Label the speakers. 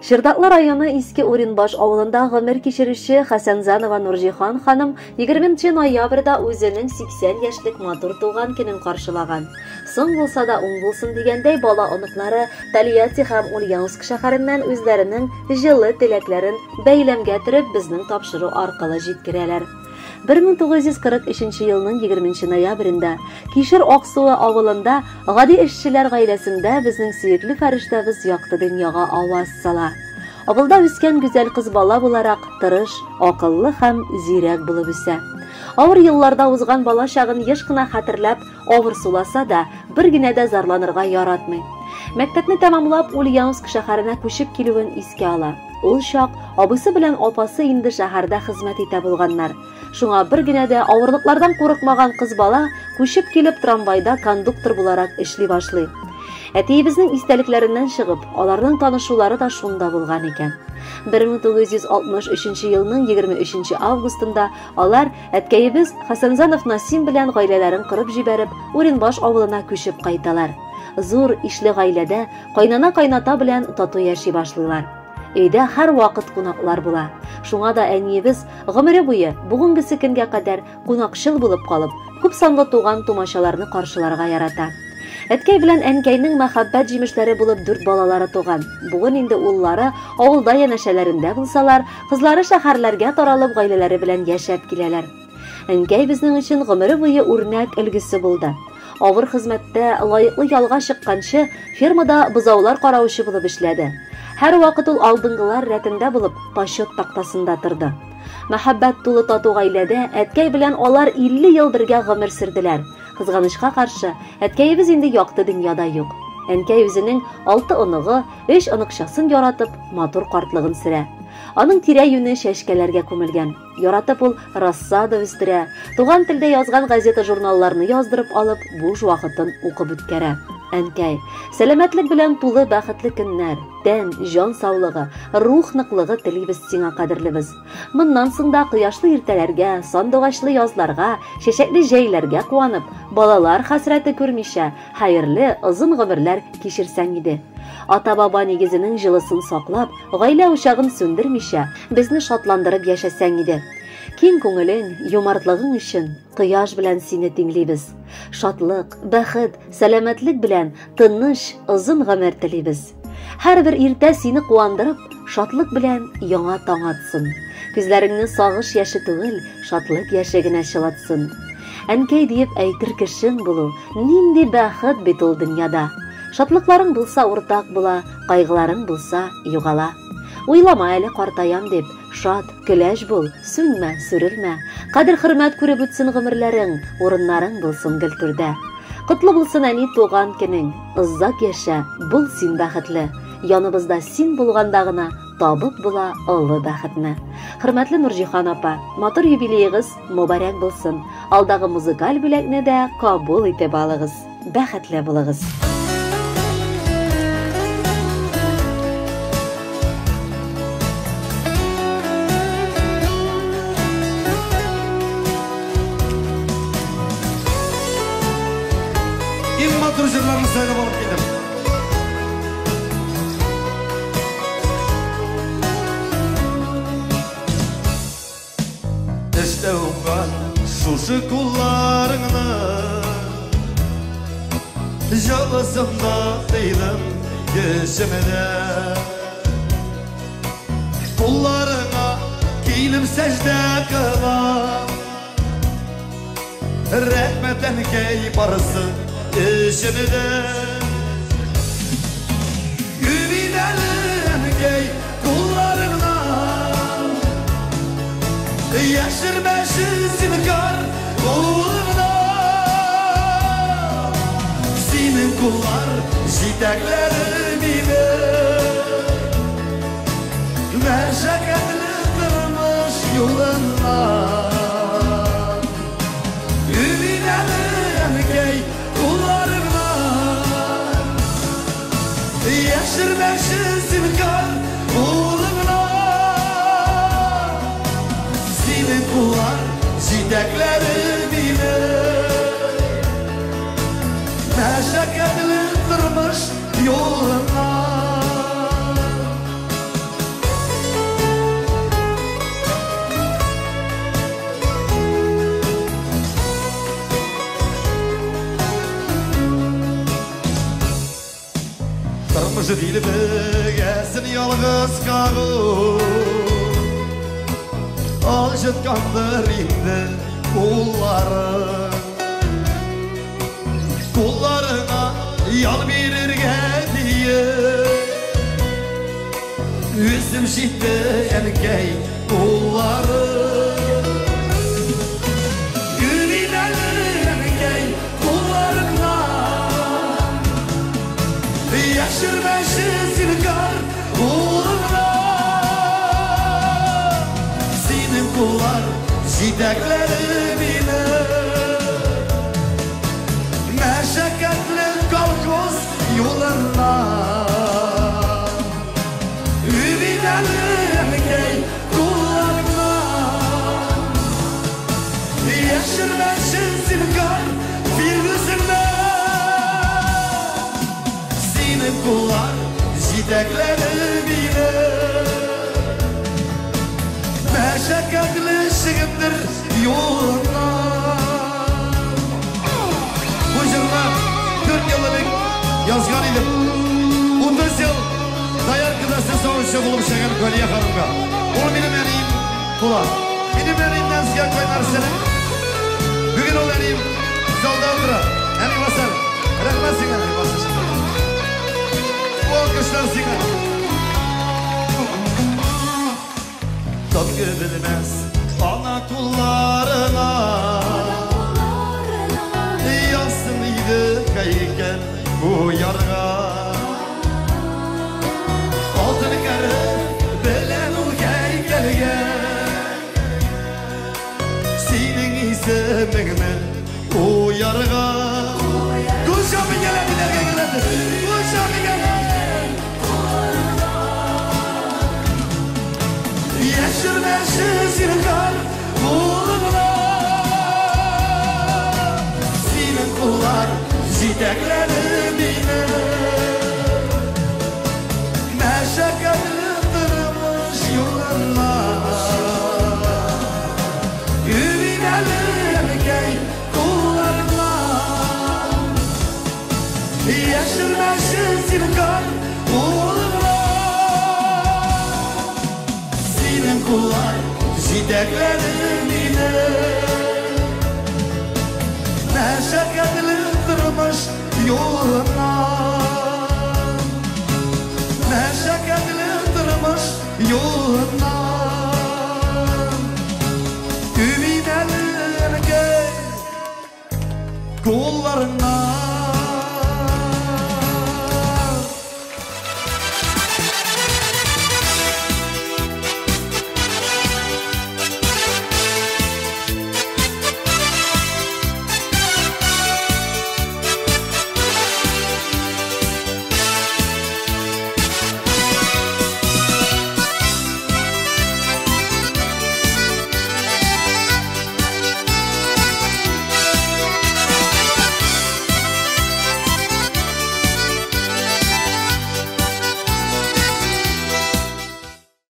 Speaker 1: Чырдаклы районы Иске Уринбаш авылында гомер кичерүче Хәсәнзанова Нурҗихан ханым 20 ноябрьдә үзенең 80 яшьлек матур туган көнен каршылаган. Соң булса да уң булсын дигәндәй, бала оныклары Тольятти һәм Ульяновск шәһәреннән үзләренең җылы теләкләрен бәйләмгә төреп безнең тапшыру аркылы җиткерәләр. 1943 елның 20 ноябрендә Кишер Аксуы авылында гади эшчеләр гаиләсендә безнең сөекле фәрештәбез якты дөньяга аваз сала. Авылда үскән гүзәл кыз бала буларак тырыш, акыллы һәм зирәк булып үсә. Авыр елларда узган бала чагын еш кына хәтерләп, авыр суласа да, бер генә дә зарланырга яратмый. Мәктәпне тәмамлап, Ульяновск шәһәренә күчеп килүен искә ала. Ул чак абыйсы белән апасы инде шәһәрдә хезмәт итә булганнар. Шуңа бер генә дә авырлыклардан курыкмаган кыз бала күчеп килеп трамвайда кондуктор буларак эшли башлый. Әтиебезнең истәлекләреннән чыгып, аларның танышулары да шунда булган икән. 1963 елның 23 августында алар әткәебез Хәсәнзанов Насим белән гаиләләрен корып җибәреп, Уринбаш авылына күчеп кайталар. Зур ишле гаиләдә кайнана-кайната белән тату яши башлыйлар. Өйдә һәр вакыт кунаклар була. Шуңа да әниебез гомере буе бүгенгесе көнгә кадәр кунакчыл булып калып, күп санлы туган тумачаларны каршыларга ярата. Әткәй белән әнкәйнең мәхәббәт җимешләре булып 4 балалары туган. Бүген инде уллары авылда янәшәләрендә булсалар, кызлары шәһәрләргә таралып гаиләләре белән яшәп киләләр. Әнкәй безнең өчен гомере буе үрнәк өлгесе булды. Авыр хезмәттә лаеклы ялга чыкканчы фермада бозаулар караучы булып эшләде. Һәр вакыт ул алдынгылар рәтендә булып, почет тактасында торды. Мәхәббәт тулы тату гаиләдә әткәй белән алар 50 ел бергә гомер сөрделәр. Кызганычка каршы, әткәебез инде якты дөньяда юк. Әнкәй үзенең 6 оныгы, 3 оныкчасын яратып, матур картлыгын сөрә. Аның тирә-юне чәчкәләргә күмелгән. Яратып ул рассада үстерә, туган телдә язган газета-журналларны яздырып алып, буш вакытын укып үткәрә. Әнкәй, сәламәтлек белән тулы бәхетле көннәр, тән, җан саулыгы, рух ныклыгы телибез сиңа, кадерлебез. Моннан соң да кояшлы иртәләргә, сандугачлы язларга, чәчәкле җәйләргә куанып, балалар хәсрәте күрмичә, хәерле, озын гомерләр кичерсәң иде. Ата-баба нигезенең җылысын саклап, гаилә учагын сүндермичә, безне шатландырып яшәсәң иде. Киң күңелең, юмартлыгың өчен кояш белән сине тиңлибез. Шатлык, бәхет, сәламәтлек белән тыныч, озын гомер телибез. Һәрбер иртә сине куандырып, шатлык белән яңа таң атсын. Күзләреңне сагыш яше түгел, шатлык яше генә чылатсын. Әнкәй диеп әйтер кешең булу, нинди бәхет бит ул дөньяда. Шатлыкларың булса уртак була, кайгыларың булса югала. Уйлама әле картаям дип, шат, көләч бул, сүнмә, сүрелмә. Кадер-хөрмәт күреп үтсен гомерләрең, урыннарың булсын гел түрдә. Котлы булсын әни туган көнең, озак яшә, бул син бәхетле. Яныбызда син булганда гына табып була олы бәхетне. Хөрмәтле Нурҗихан апа, матур юбилеегыз мөбарәк булсын. Алдагы музыкаль бүләкне дә кабул итеп алыгыз. Бәхетле булыгыз.
Speaker 2: Иң матур җырларны сайлап алып килдем. Эштә уңган шушы кулларыңны җылысында тыйдым йөземдә. Кулларыңа килеп сәҗдә кылам. Рәхмәт әнкәй барысы эшемдә. Үбим әле әнкәй кулларыңнан, яшермәче зинһар кулыңнан. Синең куллар җитәкләре мине мәшәкатьле тормыш юлыннан. Үбим әле әнкәй кулларыңнан, яшермәче зинһар кулыңнан. Синең куллар җитәкләре мине мәшәкатьле тормыш юлыннан. Тормыш дилбегәсен ялгыз кагу Алҗыткандыр инде куллары. Кулларыңа ял бирергә диеп Үзем җитте, әнкәй, куллары. Үбим әле, әнкәй, кулларыңнан. Яшермәче зинһар кулыңнан. Синең куллар җитәкләде мине Мәшәкатьле колхоз юлыннан. Үбим әле, әнкәй, кулларыңнан. Яшермәче зинһар фирдүсеңнән. Синең куллар җитәкләде мине Мәшәкатьле чөгендер юлыннан. Бу җырны 4 ел элек язган идем. 30 ел дояркада сөт савучы булып эшләгән Галия ханымга. Ул минем әнием була. Минем әниемнән сезгә кайнар сәлам. Бүген ул әнием залда утыра. Әни басар. Рәхмәт сиңа, әни басар. Бу алкышлар сиңа. Тынгы белмәс ана кулларына Язсын иде һәйкәл куярга. Алтын хәреф белән ул һәйкәлгә Синең исемеңне куярга. Кул чабып әниләргә генә. Кул чабып. Яшермәче зинһар кулыңнан. Синең куллар җитәкләде мине Мәшәкатьле тормыш юлыннан. Үбим әле, әнкәй, кулларыңнан. Яшермәче зинһар кулыңнан. Синең куллар җитәкләде мине Мәшәкатьле тормыш юлыннан. Мәшәкатьле тормыш юлыннан. Үбим әле, әнкәй, кулларыңнан.